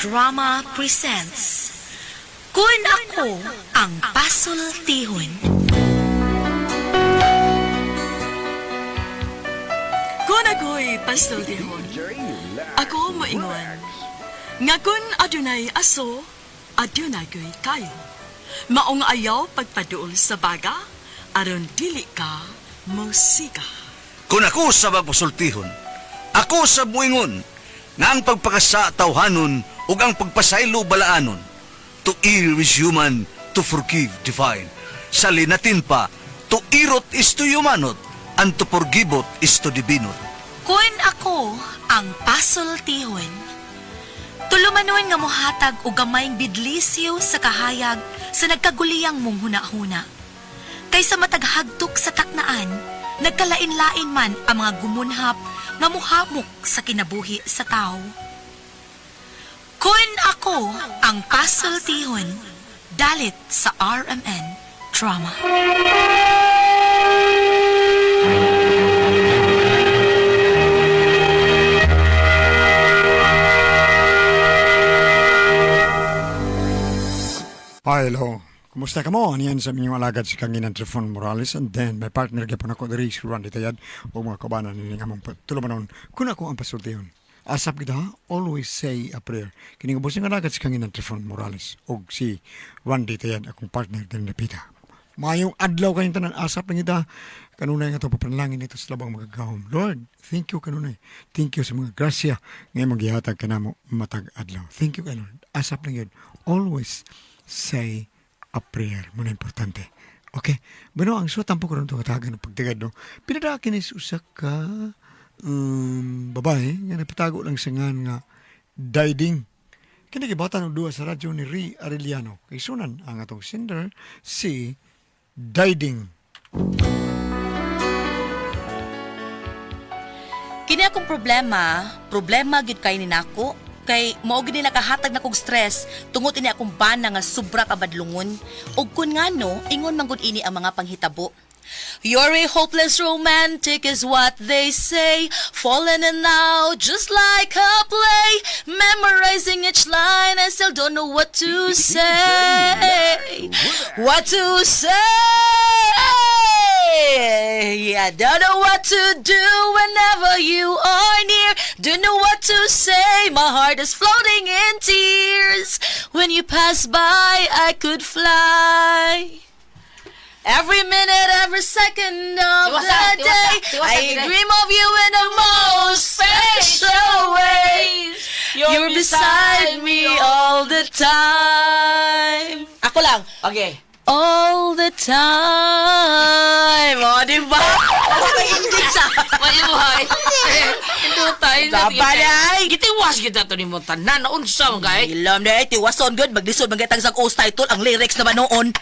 Drama presents Kun Ako Ang Pasultihon. Kung ako'y pasultihon, ako moingon. Nga kun adunay aso, adunay ko'y kayo. Maong ayaw pagpaduol sa baga, aron dili ka musika. Kung ako sa magpasultihon, ako sa muingon, nga ang pagpakasa tawhanon ug ang pagpasaylo balaanon. To err is human, to forgive divine. Sa linatin pa, to irot is to humanot, and to forgiveot is to divinot. Kun ako ang pasultihon. Tulumanon nga mohatag og gamayng bidlisiw sa kahayag sa nagkaguliyang mong hunahuna. Kaysa mataghagtok sa taknaan, nagkalain-lain man ang mga gumunhap nga muhamok sa kinabuhi sa tao. Kun ako ang pasultihon, dalit sa RMN Drama. Hi, hello. Kumusta ka mo? Niyan sa inyong alagad si Kanginan Trifon Morales and then my partner gyapon ako diri si Randy Tayad ug mga kabanan ni nga mong tulumanon kun ako ang pasultihon. Asap kita ha? Always say a prayer. Kini ubos nga alagad si Kanginan Trifon Morales ug si Randy Tayad akong partner din napita. Mayong adlaw kayong tanan asap lang kita. Kanunay nga ito papanalangin nito sa labang magagahom. Lord, thank you kanunay. Thank you sa mga grasya nga imong gihatag kanamo matag adlaw. Thank you kay Lord. Asap lang yun. Always say a prayer. Muna importante. Okay. Bueno, ang suot tampo karon to katagan ng pagtigad no. Pinadakin is usa ka babae nga napatago lang sa ngan nga diding. Kini gibatan og duha sa radyo ni Ri Arellano. Kay sunan ang atong sender si Diding. Kini akong problema, problema gyud kay ni nako kay mao gyud ni nakahatag na kog stress tungod ini akong bana nga sobra ka badlungon ug kun ngano ingon man gud ini ang mga panghitabo. You're a hopeless romantic is what they say. Falling in now just like a play. Memorizing each line, I still don't know what to say. What to say? I don't know what to do whenever you are near. Don't know what to say. My heart is floating in tears. When you pass by, I could fly. Every minute, every second of Tiwasa, the tiwasa, day, tiwasa, I Tinay. dream of you in the most special ways. You're beside me all the time. Ako lang. Okay. All the time. O, di ba? Wala ending sa... Maibuhay. Indutay. Dapat ay. Gitiwas kita to ni mo tanan. Unsa man kay? Ilam na eh, tiwason good. Maglisod, magitang sa old title. Ang lyrics naman noon.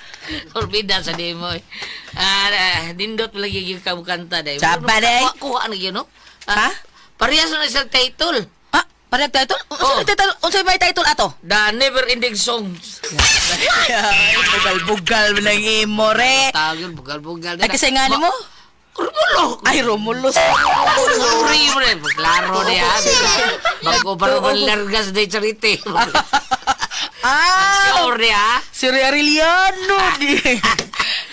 Orbida sa demo. Ah, dindot lagi gyud ka kanta day. Dapat ay. Kuha na gyud no? Ha? Parehas na sa title. Ah, parang title? Unsa Oh. may title? Unsa may title ato? The Never Ending Songs. Bugal-bugal mo ng imo, re. Tawag yun, bugal-bugal. Ay, kasi nga ni mo? Romulo! Ay, Romulo. Sorry mo rin. Klaro na yan. Bago pa rin largas de charity. Ah! Sorry ha. Si Ray Arellano. di.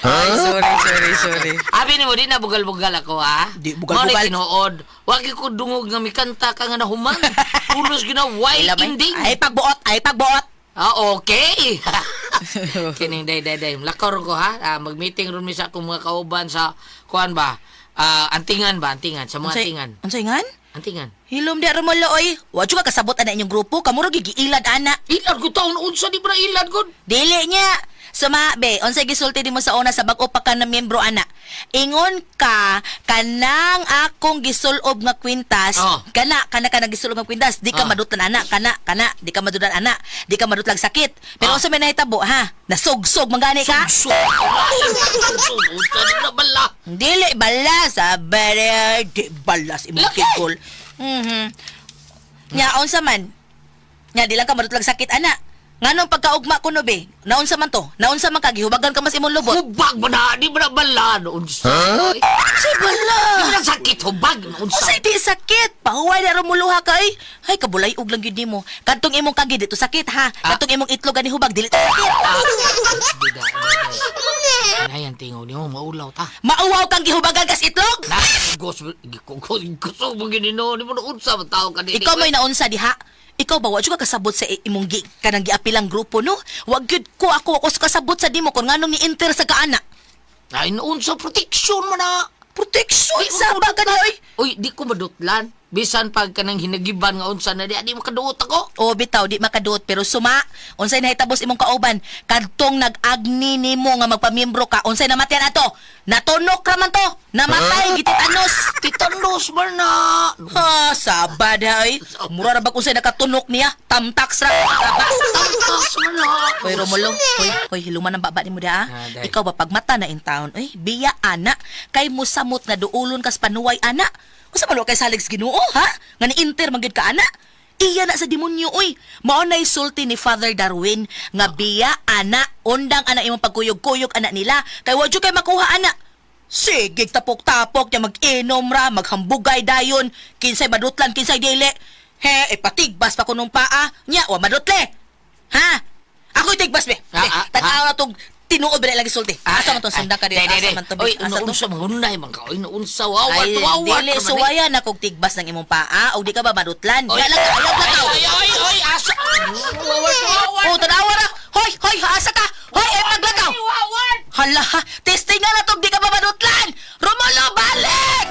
Ay, sorry, sorry, sorry. Abi ni mo di na bugal-bugal ako ha. Di, bugal-bugal. Mao ni tinuod. Wag ko dungog nga mikanta ka nga nahuman. Pulos gina why ending. Ay, pagbuot, ay, pagbuot. Ah, okay. Kining day day day. Lakor ko ha. Ah, mag-meeting ron mi sa akong mga kauban sa kuan ba? Ah, antingan ba? Antingan sa mga antingan. Unsay ngan? Antingan. Hilom di Romulo oy. Wa jud ka kasabot ana inyong grupo, kamuro gigiilad ana. Ilad ko taon unsa di ba na ilad ko? Dili niya. Suma, be, unsay gisulti nimo sa una sa bag-o pa ka na miyembro ana. Ingon ka kanang akong gisulob nga kwintas, Oh. kana kana ka gisulob nga kwintas, di ka Oh. madutlan ana, kana kana di ka madutlan ana, di ka madutlag sakit. Pero Oh. unsa may nahitabo ha? Nasugsog man gani ka? Sugsug. Sugsug. Unsa di na bala? Dili balas, abere, di balas imong Laki! kigol. Nya unsa man? Nya di lang ka madutlag sakit ana. Nganong pagkaugma ko no be? Naunsa man to? Naunsa man ka gihubagan ka mas imong lubot? Hubag ba na? Di ba na bala? Unsa? Huh? Unsay bala? Di ba na sakit hubag? Unsa? Unsay di sakit? Pahuway na rumuluha ka ay. Ay kabulay og lang gyud nimo. Kadtong imong kagi dito sakit ha. Ah. Kadtong imong itlog ani hubag dili to sakit. Di da, di da. Nay, ang tingaw niyo, maulaw ta. Mauwaw kang gihubagan kas itlog. Na, gos, gusto mo ginino, di mo na unsa, tao ka di. Ikaw mo'y naunsa diha. Ikaw ba wa jud ka kasabot sa imong gi kanang giapilang grupo no? Wa gyud ko ako ako kasabot sa dimo kon nganong ni-enter sa kaana. Ay, naunsa, protection man na. Protection Di sa mo ba kani oy? Uy, di ko madutlan. Bisan pag kanang hinagiban nga unsa na di, di makaduot ako. O bitaw di makaduot pero suma unsay nahitabos imong kauban kadtong nag-agni nimo nga magpamiyembro ka unsay namatayan ato? Natunok ra man to. Namatay gititanos. Titanos man na. Ha, sabad ay. Mura ra ba kung unsay nakatunok niya? Tamtax ra. Saba. Tamtas man na. Hoy Romulo, hoy, hoy hiluman ang baba nimo da. Ah, day. Ikaw ba pagmata na in town, oy, biya ana kay musamot nga duulon kas panuway ana. Unsa man wa kay salig sa Ginoo, ha? Nga ni-enter man gyud ka ana. Iya na sa demonyo oy. Mao nay sulti ni Father Darwin nga biya ana undang ana imong pagkuyog-kuyog ana nila kay wa jud kay makuha ana. Sige, tapok-tapok niya mag-inom ra, maghambugay dayon, kinsay madutlan, kinsay dili. He, ipatigbas pa kunong paa, nya wa madutle. Ha? Ako tigbas be. Ah, Be, ah, Tan-aw na tong tinuod ba lagi sulti. Asa man tong sunda ka dito? Day, day, Asa day. man to? be? Oy, Asa to? naunsa, mahunay man ka. Oy, naunsa, wawat, Ay, wawat. dili suwaya na kog tigbas ng imong paa og di ka ba madutlan. Oy. Nga lang ka, ayaw Ay, ka. ay, ay, ay, asa. Wawat, wawat. Oh, tanawa ra. Hoy, hoy, asa ka? Hoy, ay paglakaw. Wawat. Hala, ha, testing nga na tong di ka ba madutlan. Romulo, balik!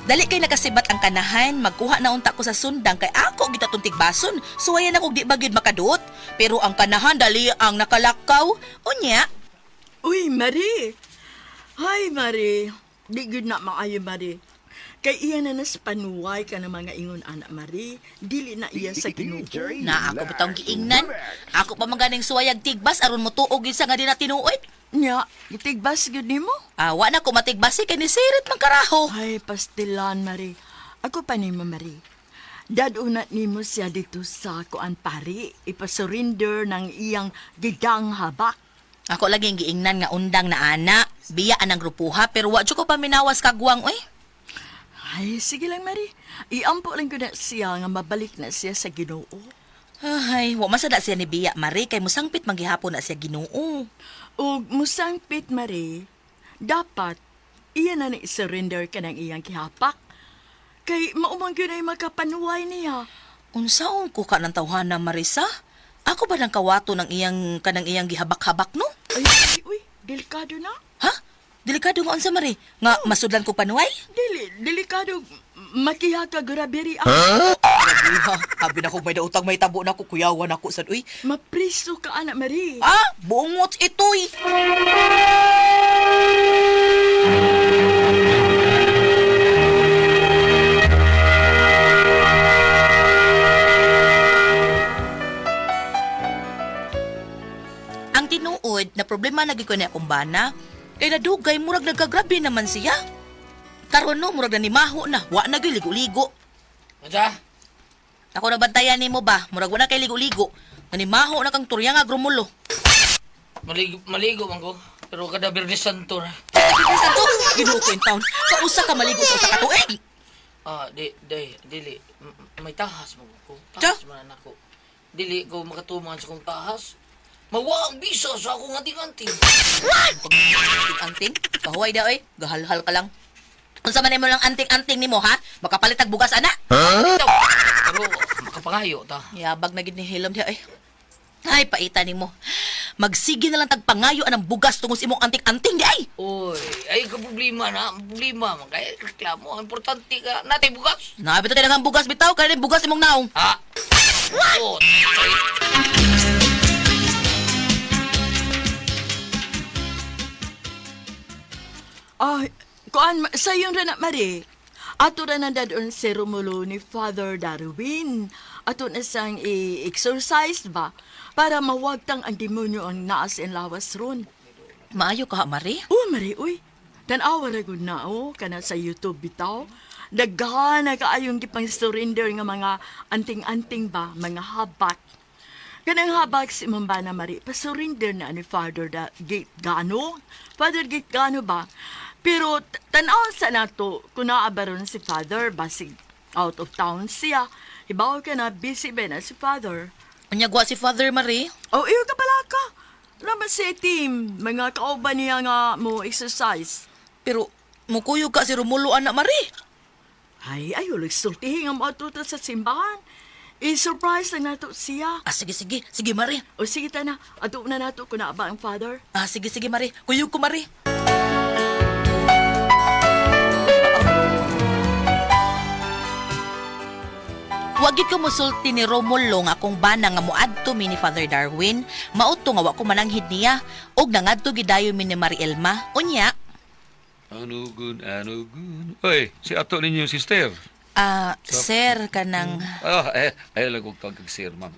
Dali kay nakasibat ang kanahan, magkuha na unta ko sa sundang kay ako gita tong tigbason. Suwayan ako di ba gyud makaduot. Pero ang kanahan dali ang nakalakaw. Unya, Uy, Marie! Hi, Marie. Di gud na maayo, Marie. Kay iya na nas panuway ka na mga ingon anak, Marie. Dili na iya sa Ginoo. na ako bitawng giingnan. Ako pa man ganing suwayag tigbas aron motuog gyud sa nga di na tinuod. Nya, gitigbas gyud nimo? Awa na ko matigbasi kay ni sirit man karaho. Ay, pastilan, Marie. Ako pa nimo, Marie. Daduna nimo siya dito sa kuan pari. Ipasurrender ng iyang gidang habak. Ako lagi ang giingnan nga undang na ana. Biya anang grupuha pero wa jud ko paminawas kagwang oy. Ay, sige lang, Marie. Iampo lang ko na siya nga mabalik na siya sa Ginoo. Ay, wa man sada siya ni Biya Marie kay musangpit manggihapon na siya Ginoo. Ug musangpit, Marie, dapat iya na ni surrender ka ng iyang kihapak. Kay maumang yun ay makapanuway niya. Unsaon ko ka ng tawhana Marisa? Ako ba nang kawato ng iyang kanang iyang gihabak-habak no? Ay, ay, uy, delikado na. Ha? Delikado nga unsa Marie? Nga masudlan ko panuway? Dili, delikado. Makiha ka graberi ah. Grabe ha. Abi na ko may dautang may tabo na ko kuyawan ako sad uy. Mapriso ka, anak Marie. Ah, bungot itoy. Ang tinuod na problema na gyud ko ni akong bana, kay nadugay murag nagkagrabe naman siya. Karon no murag na nimaho na, wa na gyud ligo-ligo. Unsa? Ako nabantayan nimo ba? Murag wa na kay ligo-ligo. Nanimaho na kang turya nga grumulo. Maligo, maligo man ko. Pero kada Biyernes Santo na. Bisan to, Ginoo ko in town. Kausa ka maligo sa usa ka tuig. Ah, di, di, dili. May tahas mo ko. Cha? Tahas man ako. Dili ko makatuman sa kong tahas. Mawa ang bisa sa akong anting-anting. Anting-anting? Kahuway da oy, gahalhal ka lang. Unsa man imo lang anting-anting nimo ha? Makapalit og bugas ana. Pero makapangayo ta. Yabag na gid ni hilom diha oy. Ay, paita nimo. Magsige na lang tagpangayo anang bugas tungod sa imong anting-anting di ay. Uy, ay ka problema na. Problema man kay reklamo. Ang importante ka natay bugas. Nabi to kay bugas bitaw kay bugas imong naong. Ha? Oh, sorry. Ay, kuan, sayon ra na, Marie. Ato ra na dadon si Romulo ni Father Darwin. Ato na siyang i-exercise ba para mawagtang ang demonyo ang naas in lawas ron. Maayo ka, ha, Marie. Oh, Marie, uy. Tanawa ra gud na, oh, kana sa YouTube bitaw. Daghan na kaayong gipang surrender nga mga anting-anting ba, mga habak. Kanang habak si imong bana Mari, pasurrender na ni Father da Gate Gano. Father Gate Gano ba? Pero tan-aw sa nato, kung naabaron si Father, basig out of town siya. Hibaw ka na, busy ba na si Father? Unya gwa si Father, Mari. Oh, iyo ka pala ka. Naman si team, mga kauban niya nga mo exercise. Pero mukuyog ka si Romulo anak, Mari. Ay, ay, ulig sultihin nga mo atuto sa simbahan. I-surprise lang nato siya. Ah, sige, sige. Sige, Mari. O sige ta na, ato na nato kung naa ba ang father. Ah, sige, sige, Mari. Kuyog ko, Mari. Wag gid ko musulti ni Romulo nga akong bana nga moadto mi ni Father Darwin, mauto nga wa ko mananghid niya ug nangadto gidayon mi ni Mari Elma. Unya, Anugun, anugun. Oy, si ato ninyo, sister. ah, sir kanang Ah, eh, ayaw lang kong tawag kag sir, ma'am.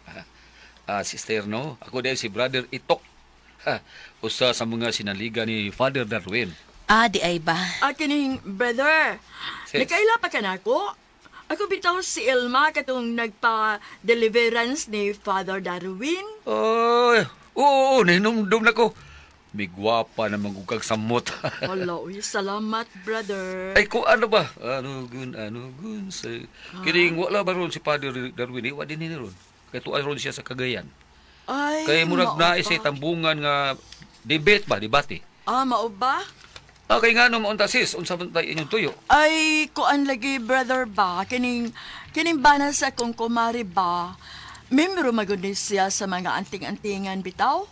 Ah, sister, no? Ako dahil si Brother Itok. Ha, usa sa mga sinaliga ni Father Darwin. Ah, di ay ba? Ah, kining brother. Sis. Nakaila pa ka nako? Ako bitaw si Elma katong nagpa-deliverance ni Father Darwin. Oy, oo, oo, nahinumdum na ko. May gwapa na magugag samot. Wala, uy, salamat, brother. Ay, ko ano ba? Anugun, anugun. Sa... Kining wala ba ron si Father Darwin? Eh, wa din ni ron. Kay tuwa ron siya sa Cagayan. Ay, Kay murag mao na ba? isa tambungan nga debate ba, debate. Ah, mao ba? Ah, kay ngano maunta sis, unsa man tay inyong tuyo? Ay, kuan lagi, brother ba? Kining, kining bana sa kong kumari ba? Membro magud ni siya sa mga anting-antingan bitaw?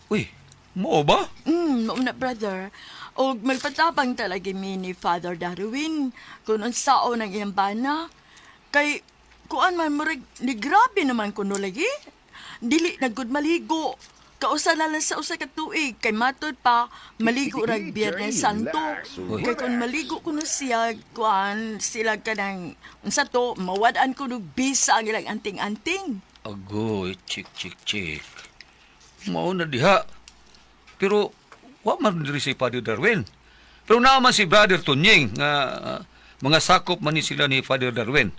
Uy, mo ba? Mao na, brother. Og magpatabang talaga mi ni Father Darwin kung unsaon ang iyang bana. Kay kuan man murag ni grabe naman kuno lagi. Dili na gud maligo. Kausa na lang sa usa ka tuig kay matud pa maligo rag Biyernes Santo. Kay kung maligo kuno siya kuan sila kanang unsa to mawad-an kuno bisa ang ilang anting-anting. Agoy, chik chik chik. Mao na diha. Pero wa man diri si Father Darwin. Pero naman si Brother Tunying nga mga sakop man ni sila ni Father Darwin.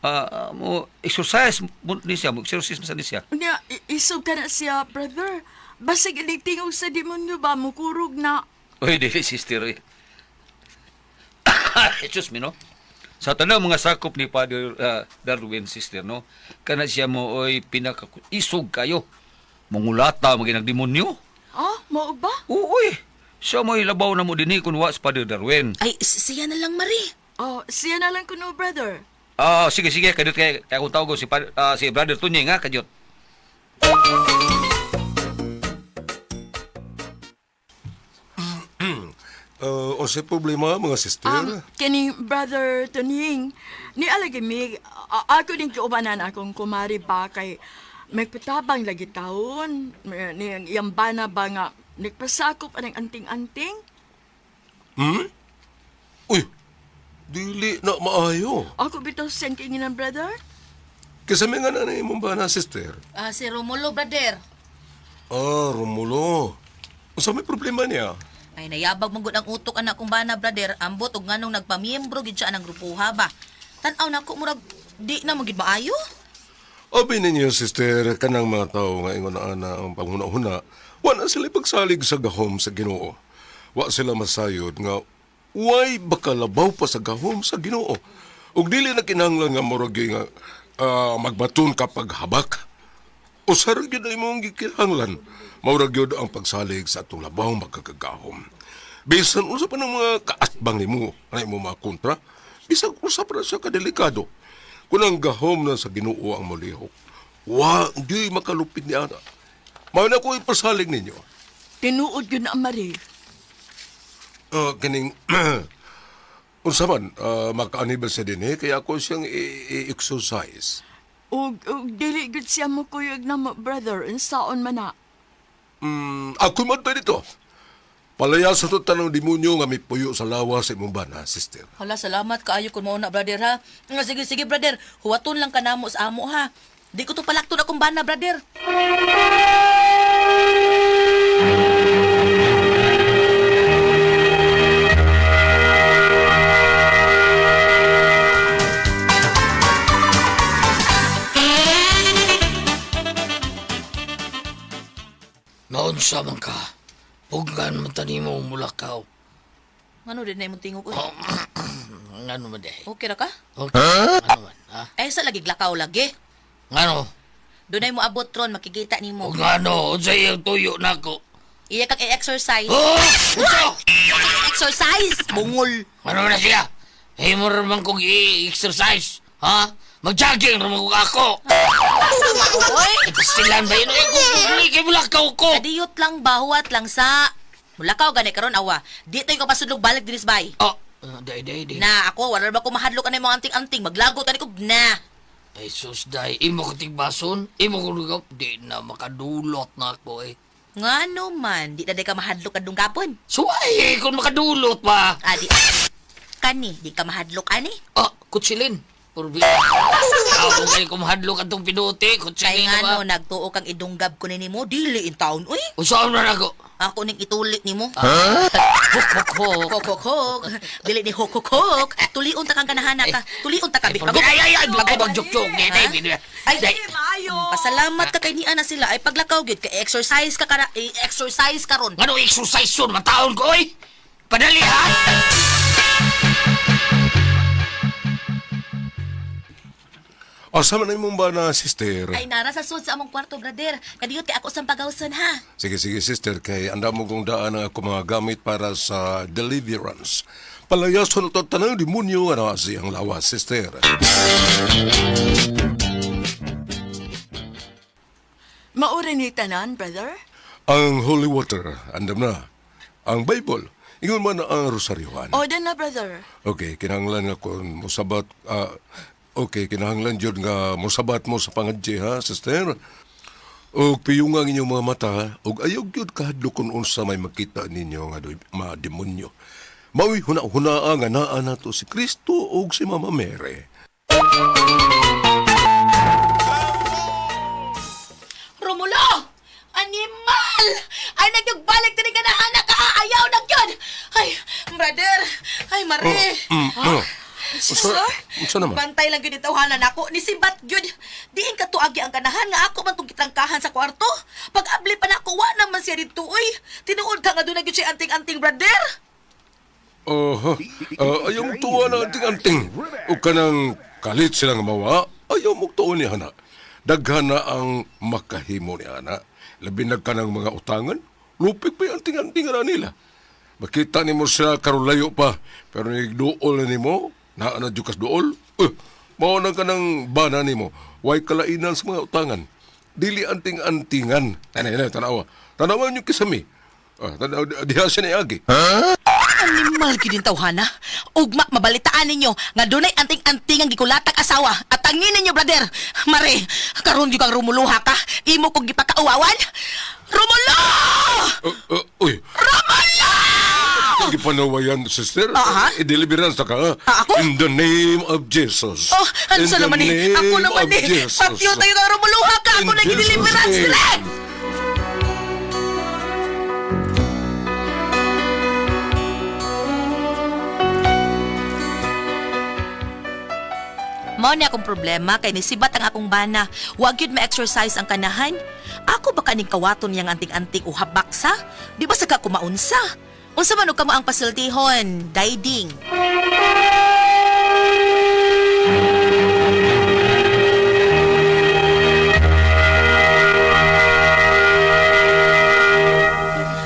Ah, mo exercise mo ni siya, mo exercise man sa ni siya. Unya, isog ka na siya, brother. Basig inig tingog sa demonyo ba, mukurog na. Uy, dili sister. Uy. Excuse me, no? Sa tanang mga sakop ni Father Darwin, sister, no? Kana siya mo, oy, pinaka isog kayo. Mangulata, maging demonyo. Ah, mao ba? Oo, uy. Siya mo'y labaw na mo dinhi kun wa si Father Darwin. Ay, siya na lang, Mari. Oh, siya na lang kuno, brother. Ah, sige, sige, kadiyot kay kay akong tawag si si Brother Tunying, ha, kadiyot. O sa problema, mga sister? Kining brother Tuning, ni alagi mi, ako din kaubanan akong kumari ba kay magpatabang lagi taon, ni ang iyang bana ba nga, nagpasakop anang anting-anting. Uy, dili na maayo. Ako bitaw siyang kinginan, brother. Kasi may nga na na imong bana, sister. Ah, si Romulo, brother. Ah, Romulo. Unsa may problema niya? Ay, nayabag man gud ang utok anak kong bana, brother. Ambot og nganong nagpamiyembro gid siya anang grupuha ba. Tan-aw nako murag di na magid maayo. Abi ninyo, sister, kanang mga tao nga ingon na ana ang panghuna-huna, wa na sila pagsalig sa gahom sa Ginoo. Wa sila masayod nga way bakalabaw pa sa gahom sa Ginoo. Ug dili na kinahanglan nga murag gyud nga magbaton ka paghabak. Usa ra gyud ang imong gikinahanglan. Mao ra gyud ang pagsalig sa atong labaw magkagagahom. Bisan usa pa ng mga kaatbang nimo, ano imo mga kontra, bisag usa pa na siya kadelikado. Kung ang gahom na sa Ginoo ang molihok, wa di makalupit ni ana. Mao na ko ipasalig ninyo. Tinuod yun na, Marie. Kining unsa man makaanibal sa dinhi kaya ako siyang i-exercise. Ug dili gud siya mo kuyog na mo, brother, unsaon man na. Ako man pa dito. Palaya sa to tanang demonyo nga mipuyo sa lawas sa imong bana, sister. Hala, salamat kaayo kun mao na, brother ha. Nga sige sige, brother, huwaton lang kanamo sa amo ha. Di ko to palakton akong bana, brother. Unsa man ka? Puggan man tani mo mulakaw. Ngano din na imong tingog oy? Oh, ngano man day? Okay ra ka? Okay. Ngano man, ha? Eh sa lagi glakaw lagi. Ngano? Dunay mo abot ron makikita nimo. O ngano? Unsa iyang tuyo nako? Iya kang i-exercise. Oh! Unsa? Exercise! Bungol. Ano na siya? Himo ra man kong i-exercise. Ha? Mag-jogging ra man kong ako. Oy! Ay, pastilan ba yun? Ay, kung kay mulakaw ko. Kadiyot lang bahuat lang sa Mulakaw gani karon awa. Di tayo kapasudlog balik dinis bay. Oh, day, day, day. Na ako wala ba ko mahadlok anay mga anting-anting maglagot ani ko na. Ay, sus, day. Imo ko tigbason. Imo ko lugaw. Di na makadulot na ako eh. Ngano man, di na day ka mahadlok kadung kapon. Suway, eh, kung makadulot pa. Ah, di kani, di ka mahadlok ani. Ah, kutsilin. Purbi. Ako kayo kumahadlok atong pinuti. Kay Kutsilin na ngano ba? nagtuo kang idunggab ko ni nimo dili in taon uy. Usaan na ako. Ako ning itulit nimo. Hok, hok, hok. Hok hok hok. Dili ni hok hok hok. Tulion ta kang kanahana ka. Tulion ta ka. Ay, purbi. Ay, ay, ay. Bago mag-joke-joke. Di, Ha? di, di, di. Ay, Day. Maayo. Pasalamat ka kay niana sila ay paglakaw gyud kay exercise ka kara exercise karon. Ngano exercise yun? Mataon ko, oy! Padali, ha? Asa man imong bana, sister? Ay nara sa sud sa among kwarto brother. Kadiyot kay ako sa pagawson ha. Sige, sige, sister, kay anda mo kong daan ang ako mga gamit para sa deliverance. Palayason ito tanang demonyo nga naa siyang lawas, sister. Maura ni tanan, brother. Ang holy water, andam na. Ang Bible, ingon man ang rosaryohan. Order na, brother. Okay, kinahanglan nga kung mosabat, okay, kinahanglan jud nga mosabat mo sa pangadji ha, sister. Og piyunga ang inyong mga mata, og ayaw gyud kahadlok kung unsa may makita ninyo nga doy, mga demonyo. Mao'y huna-hunaa nga naa nato si Kristo og si Mama Mary. Romulo! Animal! Ay nagyugbalik diri ka na anak ka! Ayaw na gyud! Ay, brother! Ay, Mare! Oh. Unsa, unsa naman? Bantay lang gyud itawhanan nako ni sibat gyud. Diin ka tuagi ang kanahan nga ako man tong gitrangkahan sa kwarto. Pag abli pa nako wa naman siya didto oy. Tinuod ka nga doon na gyud siya anting-anting brother. Oho, ayaw mo tuwa na anting-anting. O kanang kalit silang mawa, ayaw mo tuwa ni Hana. Daghan na ang makahimo ni Hana. Labi na ka ng mga utangan, lupik pa yung anting-anting na nila. Makita ni mo sila karon layo pa, pero nigduol na nimo, naa na dyan kas duol. Mao na ka ng bana nimo, way kalainan sa mga utangan. Dili anting-antingan. Tanay, tanay, tanawa. Tanawa niyo kisami. Ah, tanawa, diha siya ni Agi. Animal gyud yung tawhana. Ugma mabalitaan ninyo nga dunay anting-anting ang gikulatag asawa at tangin ninyo brother. Mare, karon gyud kang rumuluha ka. Imo kog gipakauwawan. Rumulo! Uy, Rumulo! Gipanawayan, sister. Aha. I-deliverance na ka. ha? Ah, ako? In the name of Jesus. Oh, ano In sa the naman eh? name Ako naman of eh. Jesus. Patyo tayo kang rumuluha ka. Ako In na Jesus' gideliverance name. direct. Mao ni akong problema kay nisibat ang akong bana. Wa gyud ma-exercise ang kanahan. Ako ba kaning kawaton niyang anting-anting o habaksa? Di ba sa ka kumaunsa? Unsa man og kamo ang pasiltihon, diding.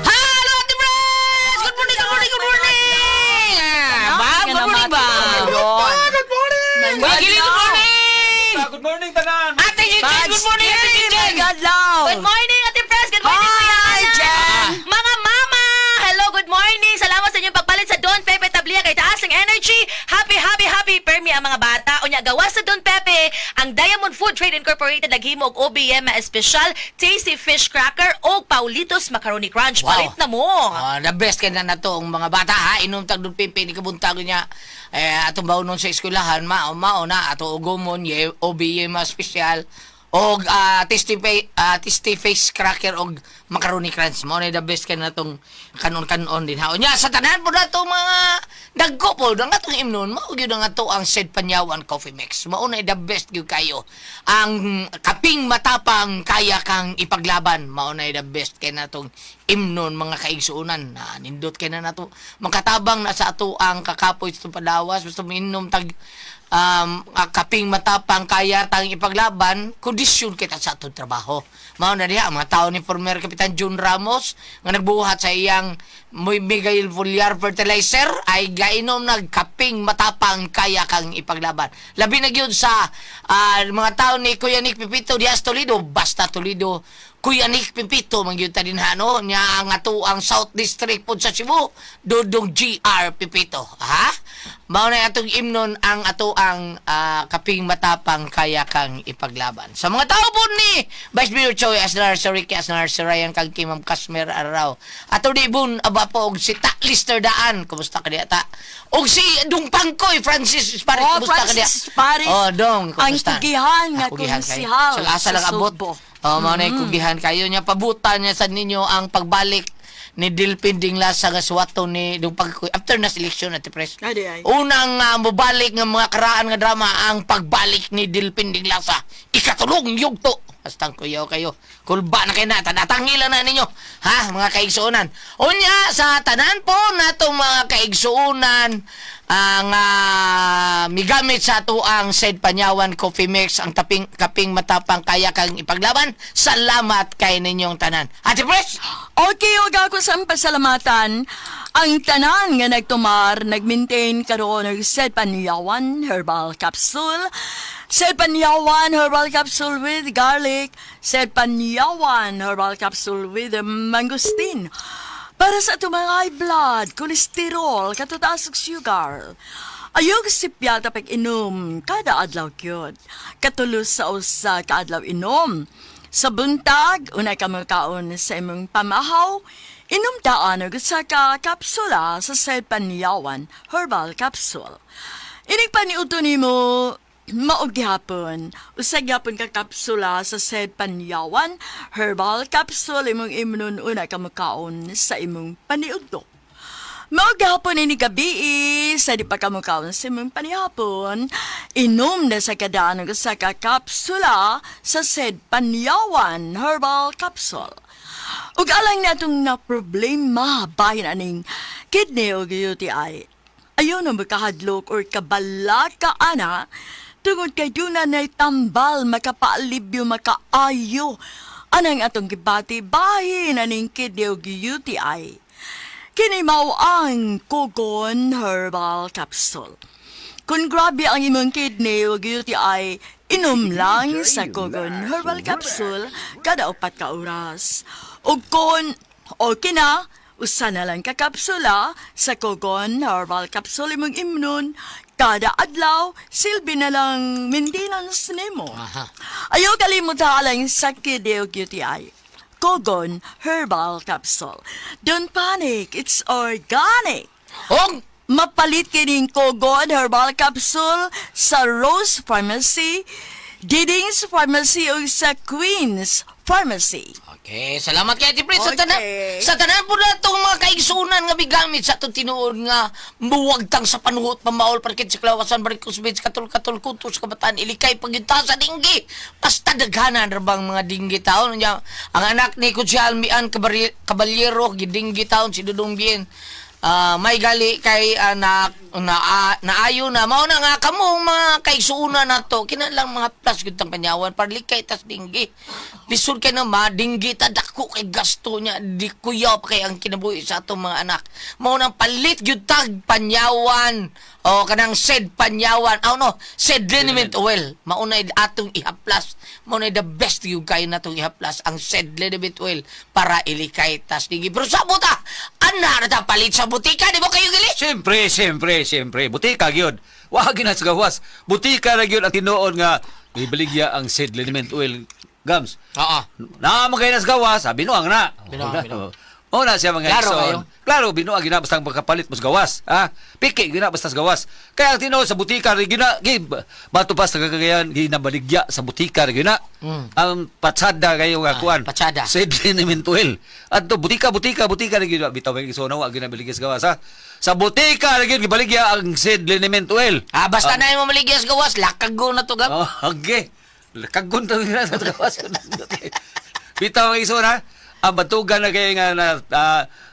Hello, Ate Bres! Good morning, good morning, good morning! Ah, Ma'am, good morning, ma'am! Good morning! Kuya Gili, good morning! Good morning, tanan! Ate Gigi, good morning, Ate Gigi! Good morning, Ate Pres! Good morning, Kuya Hi, Ana! Jen! Mga mama! Hello, good morning! Salamat sa inyong pagpalit sa Don Pepe Tablia kay taas ng energy. Happy, happy, happy permi ang mga bata. Unya, gawa sa Don Pepe, ang Diamond Food Trade Incorporated naghimo og OBM espesyal Tasty Fish Cracker o Paulitos Macaroni Crunch. Wow. Palit na mo! Ah, the best kay na nato ang mga bata ha inom tag Don Pepe ni kabuntag niya eh atong baunon sa eskwelahan mao mao na ato ugumon ye OBM espesyal. Og tasty, tasty face cracker og macaroni crunch. Mao na the best kay natong kanon-kanon din ha. Unya sa tanan po nato mga dagko po ang atong imnon mao gyud ang ato ang Said Panyawan Coffee Mix. Mao na the best gyud kayo. Ang kaping matapang kaya kang ipaglaban. Mao na the best kay natong imnon, mga kaigsuonan, na nindot kay na nato makatabang na sa ato ang kakapoy sa padawas basta minom tag kaping matapang kaya tang ipaglaban, kondisyon kita sa atong trabaho. Mao na diha ang mga tao ni former Kapitan June Ramos nga nagbuhat sa iyang Miguel Villar Fertilizer ay gainom nagkaping matapang kaya kang ipaglaban. Labi na gyud sa mga tao ni Kuya Nick Pipito diha sa Toledo, basta Toledo Kuya Nick Pipito man gyud ta din ha, no nya ang ato ang South District pod sa Cebu, Dudong GR Pipito, ha. Mao na atong imnon ang ato ang kaping matapang kaya kang ipaglaban. Sa mga tao po ni Vice Mayor Choi Asnar, si Ricky Asnar, si Ryan kang Kimam Kasmer Araw, ato di bun aba po og si Ta Lister Daan, kumusta ka diha ta, og si Dung Pangkoy Francis Paris, Oh, kumusta ka diha? Francis Paris. Oh, dong, Ang kumusta? kugihan nga Ah, kugihan kayo. konsihal Sa asa sa lang abot. Sugbo. Oh, mao na kugihan kayo niya, pabutan niya sa ninyo ang pagbalik ni Delphin Dinglasa nga suwato ni Dung Pangkoy after na seleksyon at press. Adi ay. Unang mobalik nga mga karaan nga drama ang pagbalik ni Delphin Dinglasa. Ikatulong yugto. Basta kuyaw kayo. Kulba na kayo na. Tanatangilan na ninyo. Ha, mga kaigsuonan. Unya, sa tanan po natong mga kaigsuonan ang migamit sa ato ang Said Panyawan Coffee Mix, ang taping, kaping matapang kaya kang ipaglaban. Salamat kay ninyong tanan. Ate Pres! Okay, ug ako sa pasalamatan ang tanan nga nagtumar, nagmaintain karon og Said Panyawan Herbal Capsule. Said Panyawan Herbal Capsule with garlic, Said Panyawan Herbal Capsule with mangosteen. Para sa atong mga high blood, kolesterol, katutaas ug sugar. Ayog sipyata pag inom kada adlaw gyud. Katulos sa usa ka adlaw inom. Sa buntag, unay ka makaon sa imong pamahaw, inom daan og usa ka kapsula sa Said Panyawan Herbal Capsule. Inig paniudto nimo maog gihapon. Usa gihapon ka kapsula sa Said Panyawan Herbal Capsule imong imnon una ka makaon sa imong paniudto. Mao gihapon ini gabi sa di pa ka mukaon sa imong panihapon, inom na sa kadaan og usa ka kapsula sa Said Panyawan Herbal Capsule. Ug alang natong na problema bahin aning kidney o UTI. Ayaw na makahadlok or kabalaka ana tungod kay duna nay tambal makapaalibyo makaayo anang atong gibati bahin aning kidney o UTI. Kini mao ang Kogon Herbal Capsule. Kung grabe ang imong kidney o UTI, inom lang sa Kogon Herbal Capsule kada 4 ka oras. O kung okay na, usa na lang ka kapsula sa Kogon Herbal Capsule imong imnon kada adlaw, silbi na lang maintenance nimo. Ayaw kalimutan lang sa kidney o UTI. Kogon Herbal Capsule. Don't panic, it's organic. Og Mapalit kining Kogon Herbal Capsule sa Rose Pharmacy, Diding's Pharmacy o sa Queen's Pharmacy. Okay, salamat kay Ate Pres. Sa tanan, Okay. sa tanan po na itong mga kaigsunan nga bigamit sa itong tinuod nga muwagtang sa panuhot, pamaol, parkit sa klawasan, barikos, bits, katul-katul, kutos, kabataan, ilikay, pagyunta sa dinggi. Basta daghanan rabang mga dinggi taon. Nya, ang anak ni Kutsi Almian Caballero, gidinggi taon, si Dudong Bien. May gali kay na na naayo na mao na nga kamo mga kaigsuonan nato kinahanglan mga plus gyud tang panyawan para likay tas dinggi, lisod kay na madinggi ta, dako kay gasto niya, di kuyaw pa kay ang kinabuhi sa atong mga anak. Mao nang palit gyud tag panyawan o kanang Said Panyawan, aw no, Said liniment oil. Mao na atong ihaplas, mao na the best gyud kayo natong ihaplas ang Said liniment oil para ilikay tas dinggi. Pero sa buta ana ra ta palit sa butika, di ba kayo gali? Siyempre, siyempre, siyempre. Butika gyud. Wa gyud na sa gawas. Butika ra gyud ang tinuod nga ibaligya ang Said liniment oil, gams. Oo. Naa man kayo na sa gawas, sabi no ang na. Binuang, binuang. Mao na siya mga Klaro igsoon. kayo. Klaro, binuang gina basta ang pagkapalit mo sa gawas, ha? Piki gina basta sa gawas. Kaya ang tinuod sa butika rin gina gi bato pa sa kagayan ginabaligya sa butika rin gina. Ang patsada kayo nga Ah, kuan. patsada. Sid Linementuel. Adto butika butika butika rin gina bitaw mga igsoon wa ginabaligya sa gawas, ha? Sa butika rin gibaligya ang Sid Linementuel. Ah, basta na yung mamaligya sa gawas, lakag go na to gab. Oh, okay. Kagun to na sa gawas. Bitaw ang iso na. Ang batugan na kayo nga na,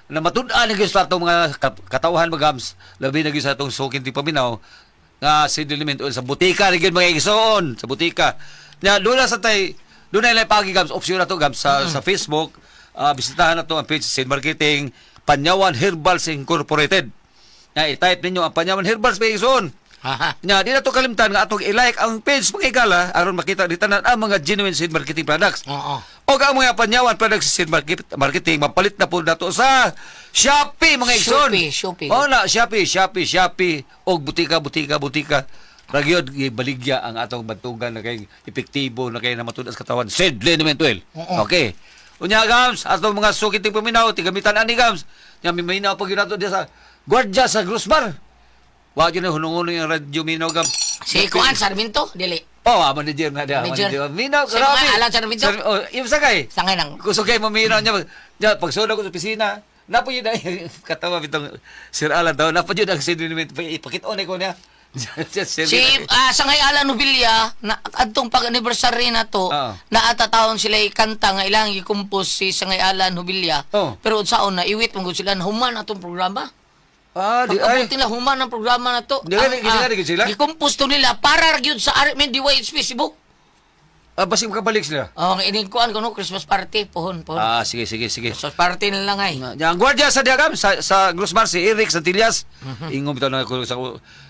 na matud-an na gyud sa atong mga katawhan magams. Labi na gyud sa atong sukin ti paminaw nga si Element Oil sa butika rin gyud mga igsoon sa butika. Nya doon na sa tay doon na pagi gams option na to gams sa Facebook. Bisitahan na to ang page sa Seed Marketing Panyawan Herbals Incorporated. Nya i-type ninyo ang Panyawan Herbals mga igsoon. Aha. Nya, di na to kalimtan nga atong i-like ang page mga higala aron makita di tanan ang mga genuine seed marketing products. Oo. O ang mga panyawan products sa seed marketing mapalit na po nato sa Shopee mga igsoon. Shopee, Shopee. Oo na, Shopee, Shopee, Shopee og butika, butika, butika. Ragyod gibaligya ang atong bantugan na kay epektibo na kay namatud-an sa katawan. Seed liniment oil. Okay. Unya gams, atong mga sukit ting paminaw, tigamitan ani gams. Nya may minaw pag yun nato diya sa gwardiya sa Grosbar. Wa gyud na hunong-hunong yung radyo minaw gams. Si Kuan Sarmiento, dili. Oh, manager na dia, Manager. manager. Minaw, Si grabe. mga Alan Sarmiento? Oh, yung sakay. Sangay lang. Gusto kayo maminaw niya. Niya, pagsunod ko sa opisina, napo yun ay katawa bitong Sir Alan daw, napo yun ang sinimit. Ipakita ko niya. Si Sangay Alan Ubilla na adtong pag-anniversary na to, Oo. naatatawon sila ikanta nga ilang gikompose si Sangay Alan Hubilya. Oo. Pero unsaon na iwit man gud sila na human atong programa. Ah, di ay. Pag-abot nila human ang programa na to. Di, di, di, di, sila? Gikompose to nila para ra gyud sa RMN DYHP Cebu. Ah, basig makabalik sila. Oh, ang ining kuan kuno Christmas party pohon pohon. Ah, sige, sige, sige. Christmas party na lang ay. Nga, ang gwardiya sa Diagam sa Grosmar si Eric Santillas. Ingom bitaw na ko sa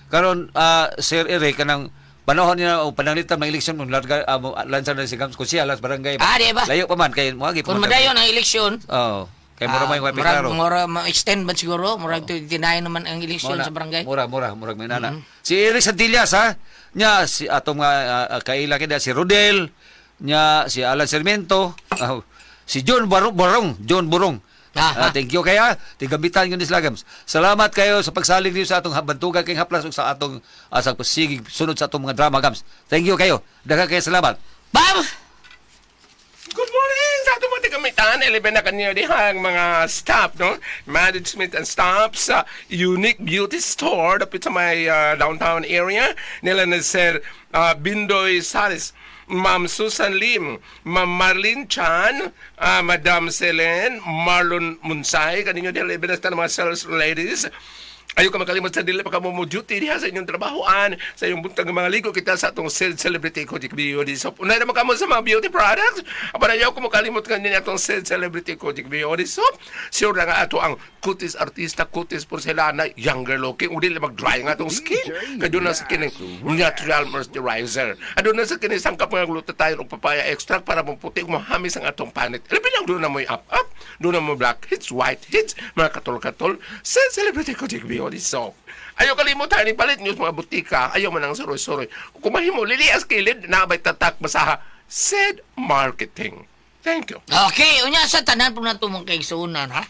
karon Sir Eric kanang panahon niya o pananglitan ng eleksyon mo larga lansa na si Gams ko siya las barangay. Ah, di ba? Layo pa man kay mo agi pa Kung man. madayon ang eleksyon, Oo. Kay mura may murag, way klaro. mura ma-extend man siguro, murag 29 naman ang eleksyon Mura, sa barangay. Mura, mura, murag may nana. Si Eric Santillas ha. Nya si atong mga kaila kida si Rodel, nya si Alan Sarmiento, si John Barong, Barong, John Burong. Aha. Thank you kaya tigamitan yun ni Slagams. Salamat kayo sa pagsalig niyo sa atong bantugan kay haplas ug sa atong sa pasigig sunod sa atong mga drama gams. Thank you kayo. Daghang kayo salamat. Bam! Good morning sa atong mga tigamitan. Eleven na kanyo diha ang mga staff, no? Management and staff sa Unique Beauty Store dapit sa may downtown area. Nila na Sir Bindoy Sales, Ma'am Susan Lim, Ma'am Marlene Chan, Madam Selene, Marlon Munsay, kaninyo diha eleven na sa mga sales ladies. Ayaw ka makalimot sa dili pa ka mo duty diha sa inyong trabahoan, sa inyong buntag nga mga ligo kita sa atong Celebrity Kojic Beauty Soap. Unay naman kamo sa mga beauty products. Apan ayaw ko makalimot kanina atong Celebrity Kojic Beauty Soap. Sure na nga ato ang kutis artista, kutis porcelana, younger looking. Ug dili mag-dry nga atong skin. Kay doon na sa kini natural moisturizer. Aduna na sa kini sangkap nga glutathione ug papaya extract para maputi ug mahamis ang atong panit. Labi na doon na mo'y up-up, doon na mo black hits, white hits, mga katol-katol sa Celebrity Kojic Beauty Soap. Ayaw kalimutan, ipalit niyo sa mga butika. Ayaw man ang suroy-suroy. Kung mahimo, lilias kilid, nabay tatak basaha. Said marketing. Thank you. Okay, unya sa tanan po na mga kaigsuonan ha.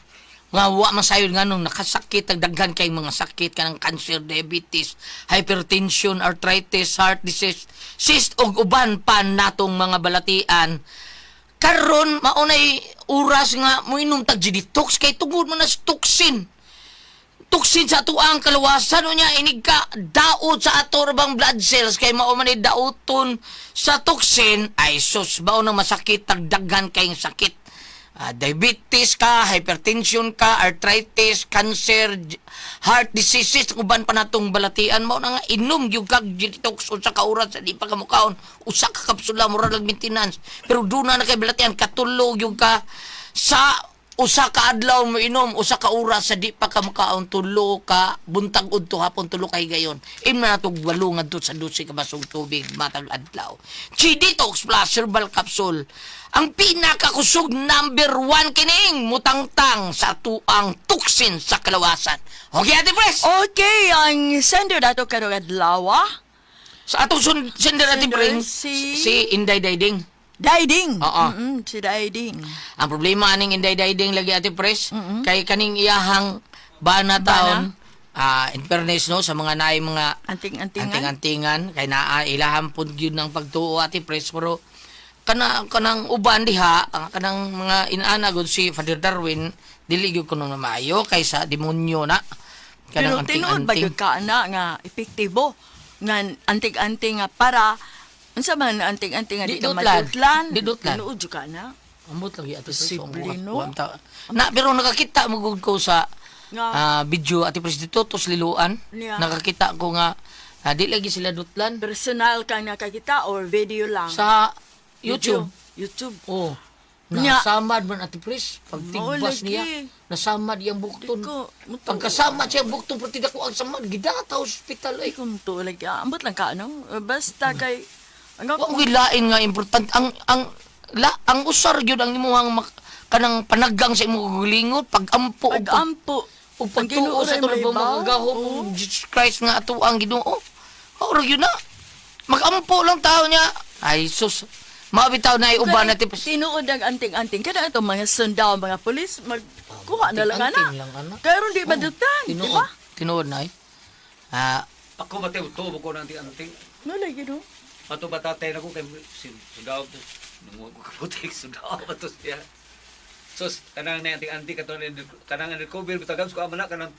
Nga wa masayod nga nung nakasakit ang daghan kay mga sakit kanang cancer, diabetes, hypertension, arthritis, heart disease, cyst ug uban pa natong mga balatian. Karon maunay oras nga moinom tag detox kay tungod man na sa toxin. Toxin sa atuang kaluwasan unya inig ka daot sa ato ra bang blood cells kay mao man ni dauton sa toxin ay sus bao nang masakit tagdaghan kayong sakit. Diabetes ka, hypertension ka, arthritis, cancer, heart diseases, uban pa natong balatian mao na nga inom gyud kag detox usa ka oras sa di pa ka mukaon, usa ka kapsula mura lang maintenance pero duna na kay balatian katulo gyud ka sa usa ka adlaw mo inom usa ka oras sa di pa ka makaon tulo ka buntag udto hapon tulo kay gayon im na natog walo ngadto sa 12 ka basong tubig matag adlaw. Chi Detox Plus Herbal Capsule ang pinakakusog number 1 kining mutangtang sa tuang tuksin sa kalawasan. Okay, Ate Pres. Okay, ang sender dato karong adlaw. Sa atong sender Ate Sender Pres, si- si Inday Dayding. Daiding. Oo. Si Daiding. Ang problema aning Inday Daiding lagi, Ate Pres, kay kaning iyahang bana taon, in fairness no, sa mga naay mga Anting-antingan. anting-antingan kay naa ilahang pud gyud ng pagtuo, Ate Pres, pero kana kanang uban diha, kanang mga inaana gud si Father Darwin dili gyud kuno na maayo kaysa demonyo na Pero kanang tinuod ba anting-anting. gyud ka na nga epektibo nga anting-anting nga para unsa man anting-anting nga Di di ka dutlan. madutlan? Di dutlan. Tinuod jud ka na. Ambot lagi, Ate Pres. Posible, Ang no? buwan na pero nakakita mo gud ko sa Nga. video, Ate Pres, dito tos Liloan. Yeah. Nakakita ko nga di lagi sila dutlan. Personal kang nakakita or video lang? Sa YouTube. YouTube. Oh. Nya. Nasamad man, Ate Pres, pagtigbas Mao lagi. niya. Nasamad iyang bukton. Di ko, muto. Pagkasamad siya bukton, pero tidak ko ang samad gidata hospital ay. Ay, kung tulag ka. Ambot lang ka, no? Basta kay ang Wa ko lain nga importante ang la ang usar gyud ang imuhang kanang panaggang sa imong kaugalingon, pagampo ug Pag-ampo. ug pagtuo sa tulad mo makagahom oh. Jesus Christ nga ato ang Ginoo. Mao ra gyud na. Magampo lang tao niya. Ay sus. Mao bitaw na uban natin. Tinuod ang anting-anting. Kada itong mga sundao, mga polis, magkuha na lang ana. Anting-anting lang, ana. Kaya ron di madutan, di Tinuod. ba? Tinuod na eh. Ako Mateo, tubo ko ng anting-anting. No, lagi no. Ato ba tatay na ko kay si sudaw to. Nungo ko kaputik sudaw ba to siya. Sus, kanang na anting-anting kato kanang undercover bitaw gams ko ama na kanang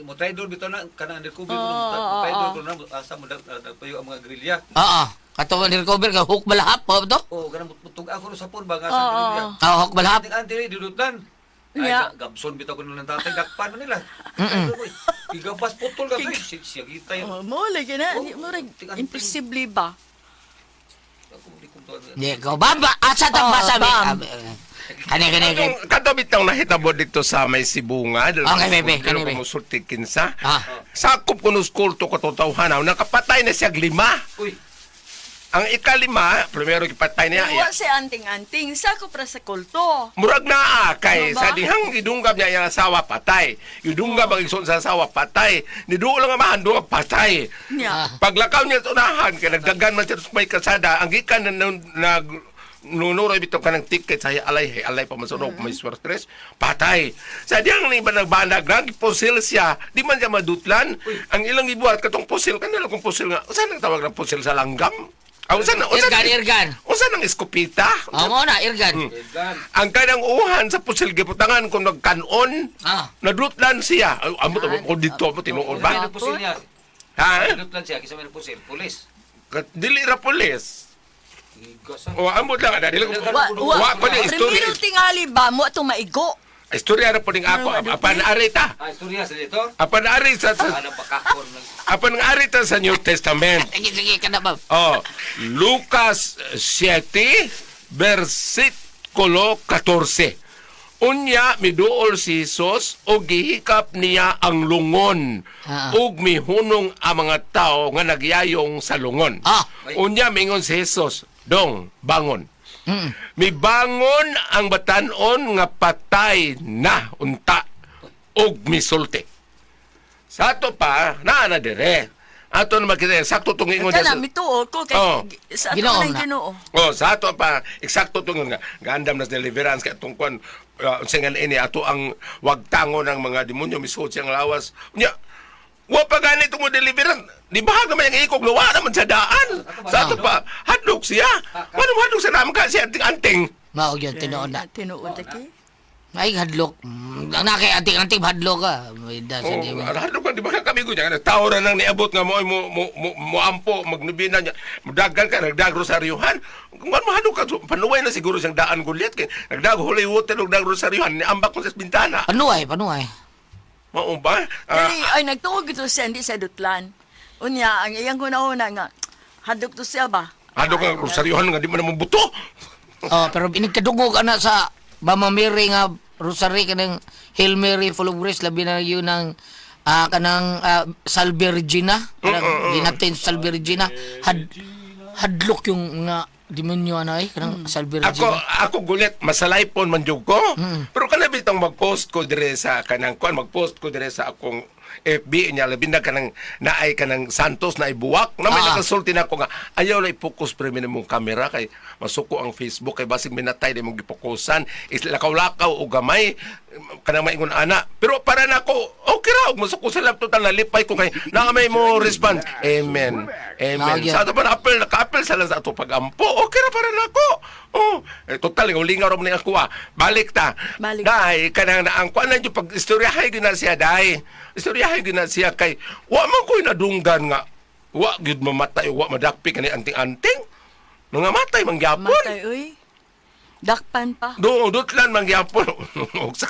mo traidor bitaw na kanang undercover ko mo traidor ko na asa mo nagpayo ang mga grilya. Oo. Kato ni recover ka hook balahap po to. Oh, kanang mutug ako sa phone ba nga sa grilya. Ah, hook balahap. Anting-anting dudutlan. Ay, Yeah. gabson bitaw ko nung tatay dakpan man nila. Igabas putol ka siya siya gitay. Oh, mo lagi na. Oh, Di mo rin anting-anting. imposible ba? Ako di ko to. Di ko baba asa ta Oh, basa bi. bam. Kani kani kani. Katong kato bitang nahitabo dito sa may Sibunga. Okay, bebe, kani, Kani be. Musulti kinsa. Ah. Sakop kuno kulto katotawhanaw, nakapatay na siya lima. Uy, Ang ikalima, primero gipatay niya. Wa si anting-anting. Sako pra sa kulto. Murag naa kay Ano ba? sa dihang gidunggab niya iyang asawa patay. Gidunggab ang igsoon sa asawa patay. Niduol ang amahan duha patay. Niya. Paglakaw niya sa unahan kay nagdagan man siya sa may kasada, ang gikan na nag nunuroy bitaw kanang ticket sa alay hey, alay pa man sunog may swertres patay sa diyang ni ba nagbanag nagpusil siya di man siya madutlan ang ilang ibuhat katong pusil kanila kung pusil nga usa nang tawag ng pusil sa langgam. Ah, usa na usa Irgan, irgan. Usa nang eskopita. Oh, mo na irgan. Ang kanang uhan sa pusil giputangan kung nagkanon, nadutlan siya. Ay, amo to ko dito mo tinuod ba? may pusil niya. Ha? Dudutlan siya kisa may pusil, pulis. Dili ra pulis. Igasa. O amot lang ana dili ko. Wa, wa, Wa pa ni istorya. Primero tingali ba mo atong maigo? Istorya ra po ning ako apan arita. Ah, istorya sa dito. Apan ari sa Ano bakakon lang. apan arita sa New Testament. Sige sige kada ba. Oh, Lucas 7 versikulo 14. Unya miduol si Jesus og gihikap niya ang lungon ug mihunong ang mga tao nga nagyayong sa lungon. Unya mingon si Jesus, "Dong, bangon." Mibangon ang batanon nga patay na unta og misulti. Sa ato pa, naa na dire. Ato na makita, sakto tong ingon Kana niya sa- mituo ko kay Oh. sa ato Ginoo nang na. Ginoo. Oh, sa ato pa eksakto tong nga gandam na sa deliverance kay atong kwan unsa nga ini ato ang wagtango ng mga demonyo misuot siyang lawas. Unya, wa pa gani mo deliverance. Di ba naman yung ikog nawa naman sa daan. Sa ato pa hadlok siya. Manong hadlok sa naman ka siya anting-anting. Mao gyud tinuod na. Tinuod lagi. Ay hadlok. Ang na kay anting-anting hadlok ka. May da sa Oh, di. hadlok ka di ba kami ko niya tao ra nang niabot nga mo mo mo, mo, mo ampo magnubina niya. Mudagan ka nagdag rosaryuhan. Kung ano hadlok ka so, panuway na siguro siyang daan gulyat kay nagdag holy water ug dag rosaryuhan niambak ko sa bintana. Panuay, panuay. Mao ba? Ah, Dili ay nagtuo gito siya hindi sa dutlan. Unya ang iyang hunahuna nga hadlok to siya ba? Hadlok ang rosaryuhan nga di man mo buto. Oh, pero inigkadungog ana sa Mama Mary nga rosary kanang Hail Mary full of grace labi na yun ang kanang Salve Regina kanang ginatin Salve Regina hadlok yung nga demonyo ana eh kanang Salve Ako Regina. ako gulit masalaypon man jud ko. Pero kana bitong mag-post ko dire sa kanang kuan mag-post ko dire sa akong FB niya labi na kanang naay kanang Santos na ibuwak na may nakasulti na ako nga ayaw lang i-focus pre mong kamera kay masuko ang Facebook kay basig minatay di mong gipokusan is lakaw-lakaw o gamay kanang maingon ana, pero para nako okay ra og masuko sa laptop, total nalipay ko kay naa may mo respond, amen, amen. Mao Sa ato pa na-appeal, naka-appeal sa lang sa ato pagampo, okay ra para nako. Oh, eh, total lingaw ra man ni ako ah. Balik ta. Balik. Dai kanang naang kuan na jud pag istoryahay gyud na siya dai. Istoryahay gyud na siya kay wa man ko'y nadunggan nga wa gyud mamatay, wa madakpi kani anting-anting. Nangamatay man gyapon. Matay, uy. Dakpan pa. Do dutlan man gyapon. Og sa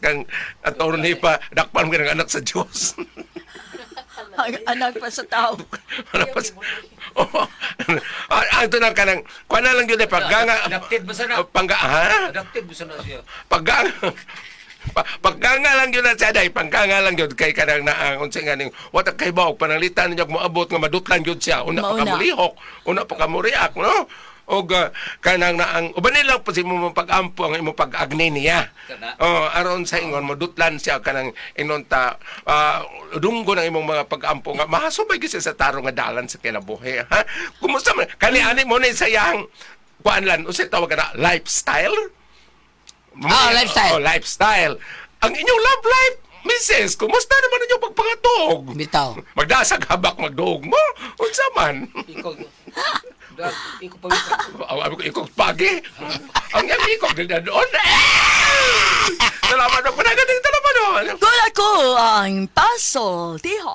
kang attorney pa dakpan man anak sa Dios. Ang anak pa sa tao. Ano pa Oh. Ah, ito na kanang kuan na lang gyud eh pagganga. Adapted ba sana? Pangga ha? Adapted ba sana siya? Paggang pagkanga lang yun na siya day, pagkanga lang yun kay kanang naang unsa nga ning wata kay baog pananglitan niya moabot nga madutlan yun siya, una pa ka Mauna. mulihok, una pa ka muriak, no? Og kanang naang uban lang po si mo pag-ampo ang imong pag-agni niya. Kana. Oh, aron sa ingon madutlan siya kanang inon ta dunggo ng imong mga pag-ampo nga mahasubay gyud siya sa tarong nga dalan sa kinabuhi, ha? Kumusta man kani ani mo ni sayang kuan lan, unsay tawag na, lifestyle? Ah, lifestyle. Oh, lifestyle. Ang inyong love life, Mrs., kumusta naman inyong pagpangatog? Bitaw. Magdasag habak magduog mo? Unsa man? Ikaw. Dag, ikaw pa. Aw, abi ko, ikaw pagi. Ang yang ikaw ganda doon. Eh! Salamat ako na ganito naman. Kung ako ang paso, tiho.